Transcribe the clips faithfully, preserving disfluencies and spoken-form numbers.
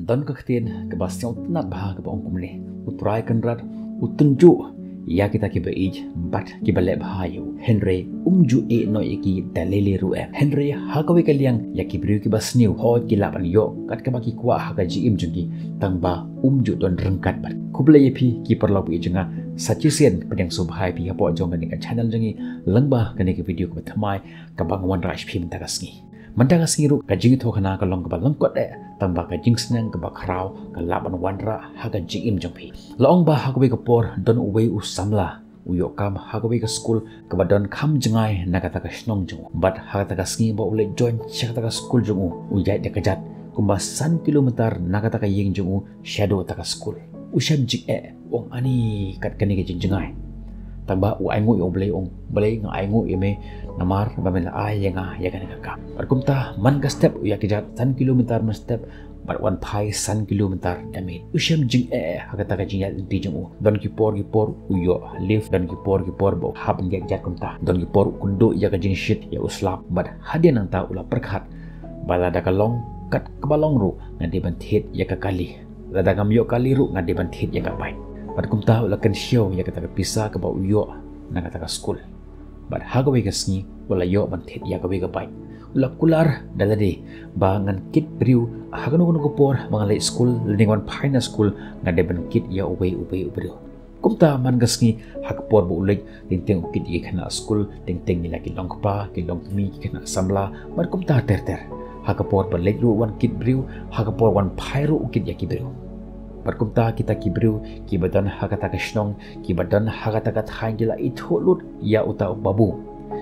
Don ka ktien kaba sngewtynnat bha kaba ong kumne, U Trai Kynrad u tynjuh ïa kita kiba ïeit bad kiba leh bha ïa u, hynrei um ju ïeh noh ïa ki da lei lei ruh em. Hynrei ha kawei ka liang, ïa ki briew kiba sniew, hooid ki lah ban ïoh kat kaba ki kwah ha ka jingim jong ki, tang ba um ju don ryngkat bad. Khublei ïa phi ki paralok baieit jong nga, sa shisien pdiang sngewbha ïa phi hapoh jong kane ka channel jong ngi, lyngba kane ka video kaba thymmai kaba nga wanrah sha phi mynta ka sngi. Mynta ka sngi ruh ka jingïathuhkhana ka long kaba lyngkot eh, tang ba ka jingsneng kaba khraw ka lah ban wanrah ha ka jingim jong phi. La ong ba ha kawei ka por don uwei u samla u ïoh kam ha kawei ka skul kaba don kham jngai na kata ka shnong jong u. Bad ha kata ka sngi ba u leit join sha kata ka skul jong u, u ïaid da kjat kumba san kilometer na kata ka ïing jong u shaduh kata ka skul. U shem jingeh, u ong, ani kat kane ka jingjngai. Tang ba u ainguh ïa U Blei, u ong, Blei, nga ainguh ïa me namar ba me la ai ïa nga ïa kane ka kam. Bad kumta man ka step u ïaid kjat san kilometer man step bad wan phai san kilometer da miet. U shem jingeh ha kata ka jingïaid lynti jong u. Don ki por ki por u ïoh leave, don ki por ki por ba u hap ban ïaid kjat kumta. Don ki por u kynduh ïa ka jingshit ïa u slap. Bad hadien nangta u la pyrkhat ba lada ka long kat kaba long ruh, nga dei ban thied ïa ka kali. Lada ngam ïoh kali ruh, nga dei ban thied ïa ka bike. Bad kumta u la kynshew ïa kata ka pisa kaba u ïoh na kata ka skul. Bad ha kawei ka sngi u la ïoh ban thied ïa kawei ka bike. U la kular da lade ba ngan kit briew ha kano kano ka por ba nga leit skul, lane wan phai na skul, nga dei ban kit ïa uwei uwei u briew. Kumta man ka sngi, ha ka por ba u leit, teng teng u kit ïa ki khynnah skul, teng teng ngi la ki long kpa, ki long kmie, ki khynnah samla, bad kumta ter ter. Ha ka por ba leit ruh wan kit briew, ha ka por wan phai ruh u kit ïa ki briew. Bad kumta kita ki briew kiba don ha kata ka shnong, kiba don ha kata ka thaiñ ki la ithuh lut ïa uta u Babu.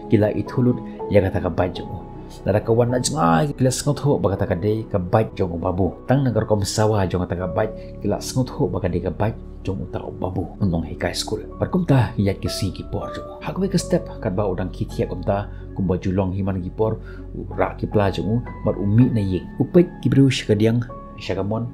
Ki la ithuh lut ïa kata ka bike jong u. Lada ka wan na jngai ki la sngewthuh ba kata ka dei ka bike jong u Babu. Tang na ka rukom sawa jong kata ka bike ki la sngewthuh ba ka dei ka bike jong uta u Babu u nonghikai skul. Bad kumta ki ïaid ki sngi ki por jong u. Ha kawei ka step katba u dang khie thiah kumta, kumba ju long hi man ki por, u rah ki pla jong u bad u mih na ïing. U peit ki briew sha kadiang sha kamon,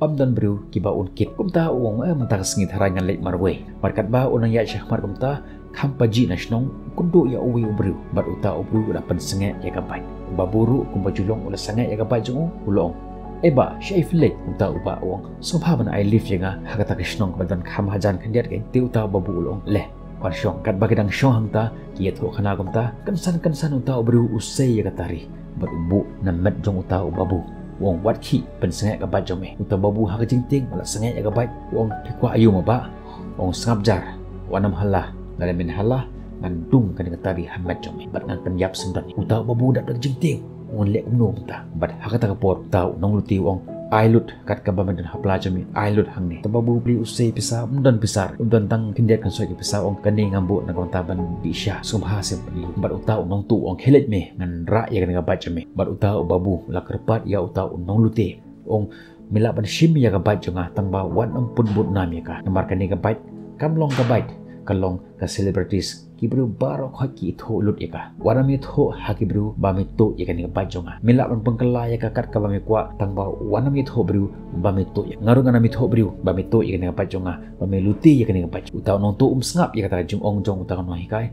ym don briew kiba un kit. Kumta u ong, eh, mynta ka sngi tharai ngan leit marwei. Bad katba u nang ïaid shakhmat kumta, kham pajih na shnong, u kynduh ïa uwei u briew. Bad uta u briew u la pynsangeh ïa ka bike. U Babu ruh kumba ju long u la sangeh ïa ka bike jong u, u la ong, eh bah, shaei phi leit? Uta u bah u ong, sngewbha ban ai leave ïa nga ha kata ka shnong kaba don kham hajan khyndiat kein. Te uta u Babu u la ong, leh, wan shong. Katba ki dang shong hangta ki ïathuhkhana kumta, kynsan kynsan uta u briew u sei ïa ka tari bad u buh na met jong uta u Babu. U ong, wat khie, pynsangeh ka bike jong me. Uta u Babu ha ka jingtieng u la sangeh ïa ka bike. U ong, phi kwah aiu mo bah? U ong, sngap jar, wat nym halla. Lada men halla, ngan dung kane ka tari ha met jong me bad ngan pynïap syndon. Uta u Babu u dap da ka jingtieng, u ong, ngan leh kumno mynta? Bad ha kata ka por uta u nonglute u ong, ai lut, kat kaba me don ha pla jong me, ai lut hangne. Uta u Babu u plie, u sei pisa, ym don pisa, ym don tang khyndiat khyndai ki pisa. U ong, kane ngam buh na ka bynta ban dih sha, sngewbha sngewbha. Bad uta u nongtuh u ong, khie leit me, ngan rah ïa kane ka bike jong me. Bad uta u Babu u la kyrpad ïa uta u nonglute, u ong, me lah ban shim ïa ka bike jong nga, tang ba wat nym pynbud nam ïa ka. Namar kane ka bike kam long ka bike, ka long ka celebrities. Ki briew baroh khoit ki ithuh lut ïa ka. Wat nym ïathuh ha ki briew ba me tuh ïa kane ka bike jong nga. Me lah ban pynkylla ïa ka kat kaba me kwah, tang ba wat nym ïathuh briew ba me tuh ïa. Nga ruh ngan nym ïathuh briew ba me tuh ïa kane ka bike jong nga, ba me lute ïa kane ka bike. Uta u nongtuh um sngap ïa kata ka jingong jong uta u nonghikai.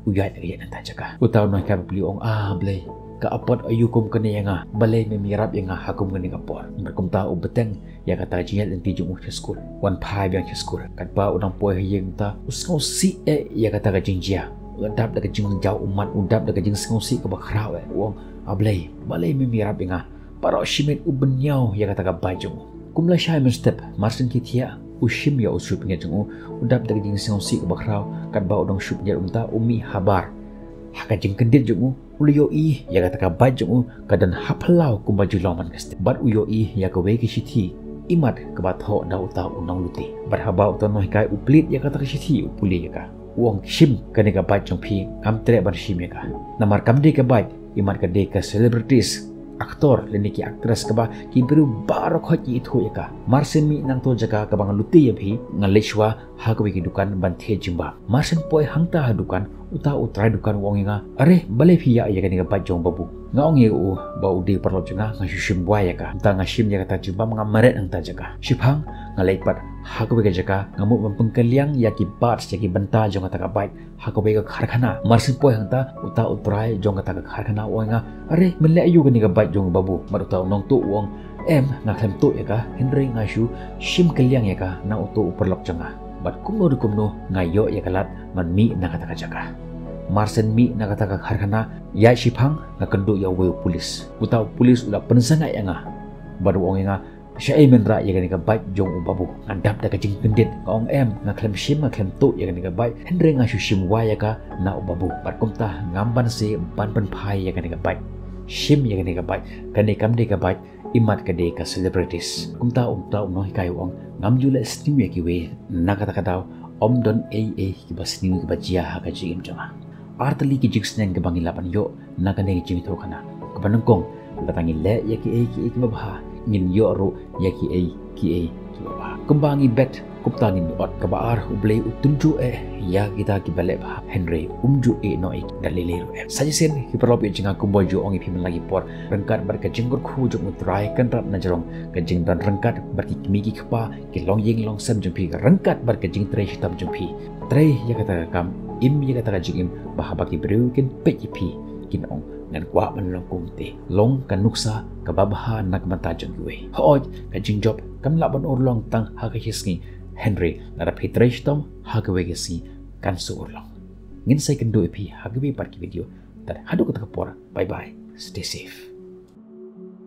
U ïaid leit ïaid na kata ka jaka. Uta u nonghikai ba plie u ong, ah Blei, ka apot aiu kum kane ïa nga, balei mem ïarap ïa nga ha kum kane ka por. Bad kumta u bteng ïa kata ka jingïaid lynti jong u sha skul, wan phai biang sha skul. Katba u dang poi ha ïing uta u sngewsih eh ïa kata ka jingjia. U dap da ka jingjaw ummat, u dap da ka jingsngewsih kaba khraw eh. U ong, ah Blei, balei mem ïarap ïa nga? Baroh shi miet u bynñiaw ïa kata ka bike jong u. Kum lashai mynstep, mar shen khie thiah, u shim ïa u shuh pynïaid jong u, u dap da ka jingsngewsih kaba khraw. Katba u dang shuh pynïaid kumta, u mih habar ha ka jingkyndit jong u, u la ïohi ïa kata ka bike jong u ka don ha phyllaw kumba ju long man ka step. Bad u ïohi ïa kawei ka shithi imat kaba thoh da uta u nonglute. Bad haba uta u nonghikai u plie ïa kata ka shithi, u pule ïa ka, u ong, shim kane ka bike jong phi, ngam treh ban shim ïa ka. Namar kam dei ka bike, imat ka dei ka celebrities, actor lane ki actress kaba ki briew baroh khoit ki ithuh ïa ka. Mar shen mih nangta jaka kaba nga lute ïa phi, nga leit shuwa ha kawei ka dukan ban thied jingbam. Mar shen poi hangta ha dukan, uta u trai dukan u ong ïa nga, are, balei phi ïa ïa kane ka bike jong u Babu? Nga ong ïa u ba u dei u paralok jong nga, nga shu shim buaid ïa ka. Mynta nga shim ïa kata ka jingbam, nga mareh nangta jaka. Shiphang nga leit pat ha kawei ka jaka, nga mut ban pynkylliang ïa ki parts, ïa ki bynta jong kata ka bike ha kawei ka karkhana. Mar shen poi hangta, uta u trai jong kata ka karkhana u ong ïa nga, are, men leh aiu kane ka bike jong u Babu? Bad uta u nongtuh u ong, Em, nga khlem tuh ïa ka, hynrei nga shu shim kylliang ïa ka na uto u paralok jong nga. Bad kumno de kumno nga ïoh ïa ka lad ban mih na kata ka jaka. Mar shen mih na kata ka karkhana, ïaid shiphang nga kynduh ïa uwei u pulis. Uta u pulis u la pynshai ïa nga bad u ong ïa nga, shaei men rah ïa kane ka bike jong u babu. Nga dap da ka jingkyndit, nga ong em, nga khlem shim, nga khlem tuh ïa kane ka bike, hynrei nga shu shim wai ïa ka na u babu. Bad kumta ngam banse ban pynphai ïa kane ka bike. Shim ïa kane ka bike, kane kam dei ka bike, imat ka dei ka celebrities. Kumta uta u nonghikai u ong, ngam ju leh sniew ïa kiwei, na kata ka daw ym don ei ei kiba sniew kiba jia ha ka jingim jong nga. Ar tylli ki jingsneng kiba ngi lah ban ïoh na kane ka jingïathuhkhana. Kaba nyngkong, lada ngi leh ïa kiei kiei kiba bha, ngin ïoh ruh ïa kiei kiei kiba bha. Kumba ngi bet, kumta ngin ot. Kaba ar, U Blei u tynjuh eh ïa kita kiba leh bha, hynrei um ju ïeh noh ïa ki da lei lei ruh eh. Sa shisien, ki paralok jong nga, kumba ju ong ïa phi man la ki por, ryngkat bad ka jingkyrkhu jong U Trai Kynrad na jrong, ka jingdon ryngkat bad ki kmie ki kpa, ki longïing longsem jong phi, ryngkat bad ka jingtrei shitom jong phi. Trei ïa kata ka kam, im ïa kata ka jingim, ba haba ki briew kin peit ïa phi, kin ong, ngan kwah ban long kumte. Long ka nuksa kaba bha na ka bynta jong kiwei. Hooid, ka jingjop kam lah ban urlong tang ha ka shi sngi, hynrei lada phi trei shitom, ha kawei ka sngi kan sa urlong. Ngin sa ïakynduh ïa phi ha kawei pat ka video. Tad haduh kata ka por, bye bye, stay safe.